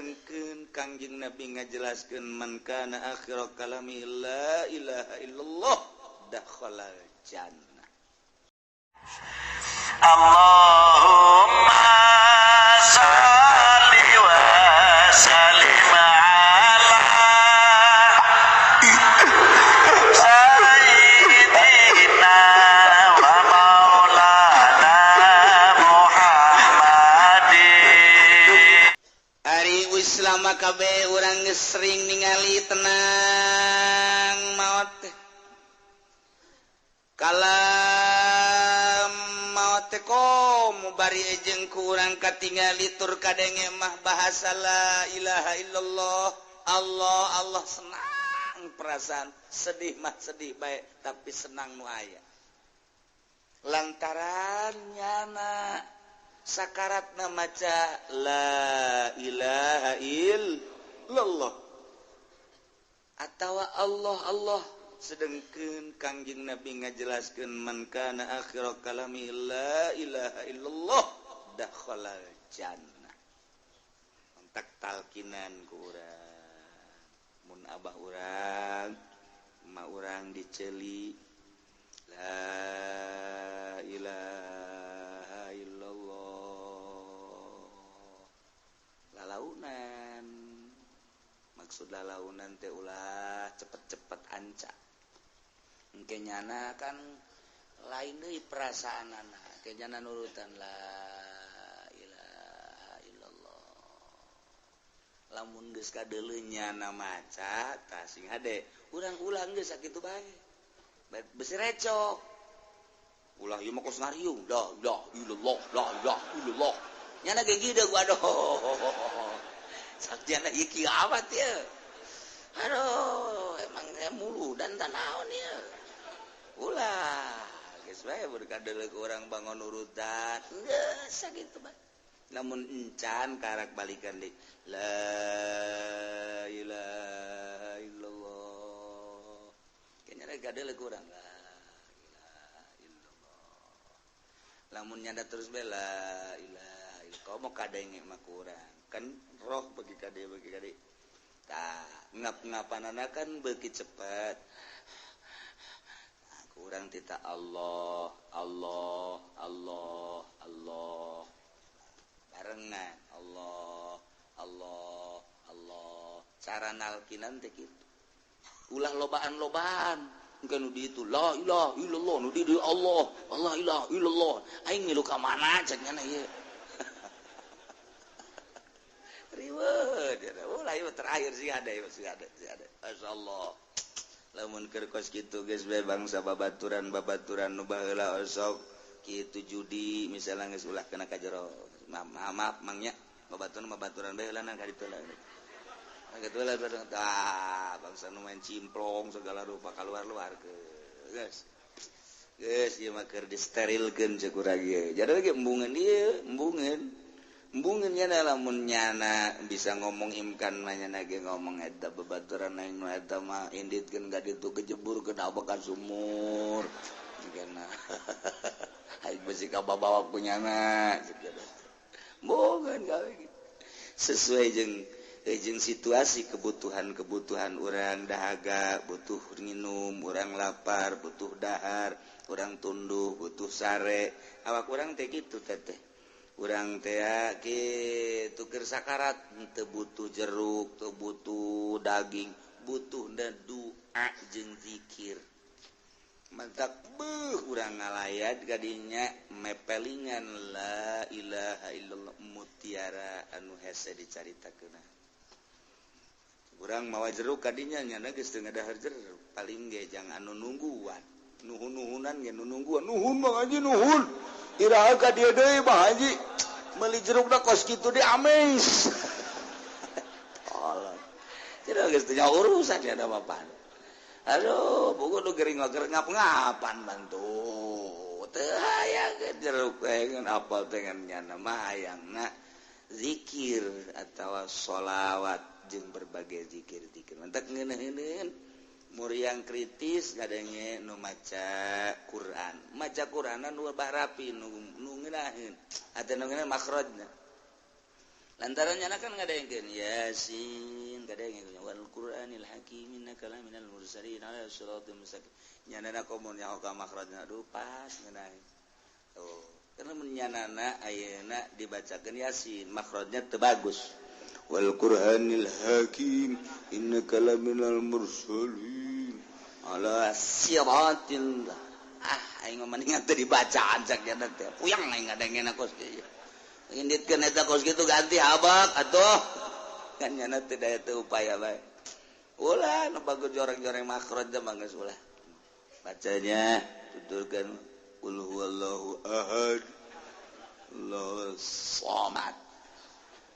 Sedengkeun Kangjeng Nabi ngajelaskeun man kana akhir kalami la ilaha illallah dakhalal jannah. Allahumma shalli wa sallim ala sayyidina wa maulana Muhammadin. Ari Islam kabeh urang geus sering ningali tenang maot teh. Kalam maot teh komo bari jeung ku urang katingali tur kadenge mah bahasa la ilaha illallah, Allah Allah, senang perasaan, sedih mah sedih bae tapi senang nu aya. Lantaran nyana sakaratna maca la ilaha illallah atawa Allah Allah. Sedengkeun Kangjeng Nabi ngajelaskeun man kana akhir kalami la ilaha illallah dakhalal jannah. Entak talkinan ku urang mun abah urang emak urang diceli la ilaha illallah lalaunan. Maksud lalaunan teh ulah cepet-cepet anca. Engke nyana kan lain deui perasaanana, engke nyana nurutan la ilaha illallah. Lamun geus kadeuleu nyana maca tah sing hade, urang ulah geus sakitu bae. Besi recok. Ulah ieu mah kos ngariung, la ilaha illallah, la ilaha illallah. Nyana ge gideg waduh. Sakjana ieu kieu amat ieu. Aduh, emang mulu dan tanaon ieu. Ulah, geus bae berkadeuleu ku urang bangun urutan. Geus sakitu bae. Namun encan karak balikan deui. La ilaha illallah. Kayaknya rek kadeuleu ku urang la ilaha illallah. Lamun nyada terus bae la ilaha illallah. Komo kadenge mah ku urang. Kan roh bagi kade bagi kade. Tah, ngap-ngapanana kan beuki cepet. Kurang tita Allah, Allah, Allah, Allah. Barengan Allah, Allah, Allah. Cara nalkinan teh kitu. Ulah lobaan-lobaan. Engke nu di itu la ilaha illallah, nu di dieu Allah, Allah ilaha illallah. Aing milu ka mana cek nya ieu. Riweuh, ulah ieu terakhir sih ada, sih ada, sih ada. Masyaallah. Lamun keur kos kitu geus bae bangsa babaturan-babaturan nu baheula osok kitu judi misalnya geus ulah kena ka jero. Maaf, maaf mangnya babaturan-babaturan bae heula ka ditu lah. Kitu lah tah bangsa nu main cimplong segala rupa kaluar-luar ke. Geus. Geus ieu mah keur disterilkeun ceuk urang ieu. Jadi lagi embungeun ieu, embungeun. Embungeun nya lamun nyana bisa ngomong imkan mah nyana ge ngomong eta babaturan aing nu eta mah inditkeun ka ditu kejebur ke ka sumur. Jigana aing besi ka babawa ku nyana embungeun gawe sesuai jeung situasi kebutuhan-kebutuhan urang dahaga, butuh minum, urang lapar, butuh dahar, urang tunduh, butuh sare. Awak urang teh kitu teteh. Urang teh kitu keur sakarat teu butuh jeruk, teu butuh daging, butuh doa jeung zikir. Mantak beuh urang ngalayat kadinya mepelingan la ilaha illallah mutiara anu hese dicaritakeun. Urang mawa jeruk kadinya nyana geus teu ngadahar jeruk, paling ge jang anu nungguan. Nuhun-nuhunan ge nu nungguan, nuhun Bang Haji nuhun. Iraha ka dieu deui Bang Haji. Meuli jerukna kos kitu deui ames. Tolong. Tidak geus teu urusan ya ada apaan. Aduh, buku nu gering ngap-ngapan bantu. Teu hayang jeruk teh ngan apal teh ngan nyana mah hayangna zikir atawa sholawat jeung berbagai zikir-zikir. Mantak ngeunaheun muriang kritis kadenge nu maca Quran. Maca Qur'an nu bah rapi nu ngeunaheun. Atuh nu ngeunaheun makhrajna. Lantaran nyana kan ngadengkeun Yasin, ngadengkeun wal Qur'anil Hakim, innaka laminal mursalin ala siratal mustaqim. Nyanana komo nyaho ka makhrajna, aduh, pas ngeunah. Oh, karena menyanana ayeuna dibacakeun Yasin makhrajna teu bagus. Wal Qur'anil Hakim, innaka laminal mursalin ala siratil, ah, aing mah mendingan teu dibacaan cak nyana teh. Puyang aing ngadengkeun kos kieu. Inditkeun eta kos kitu, ganti habak atuh. Kan nyana teu daya, teu upaya bae. Ulah nu bagus joreng-joreng makhraj teh mah geus ulah. Bacanya tuturkeun qul huwallahu ahad, Allahu samad.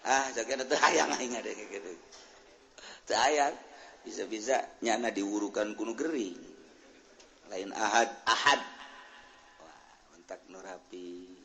Ah, cak teu hayang aing ngadengkeun kitu. Teu hayang. Bisa-bisa nyana diwurukan ku nu gering. Lain ahad, ahad. Wah, mentak nu rapi.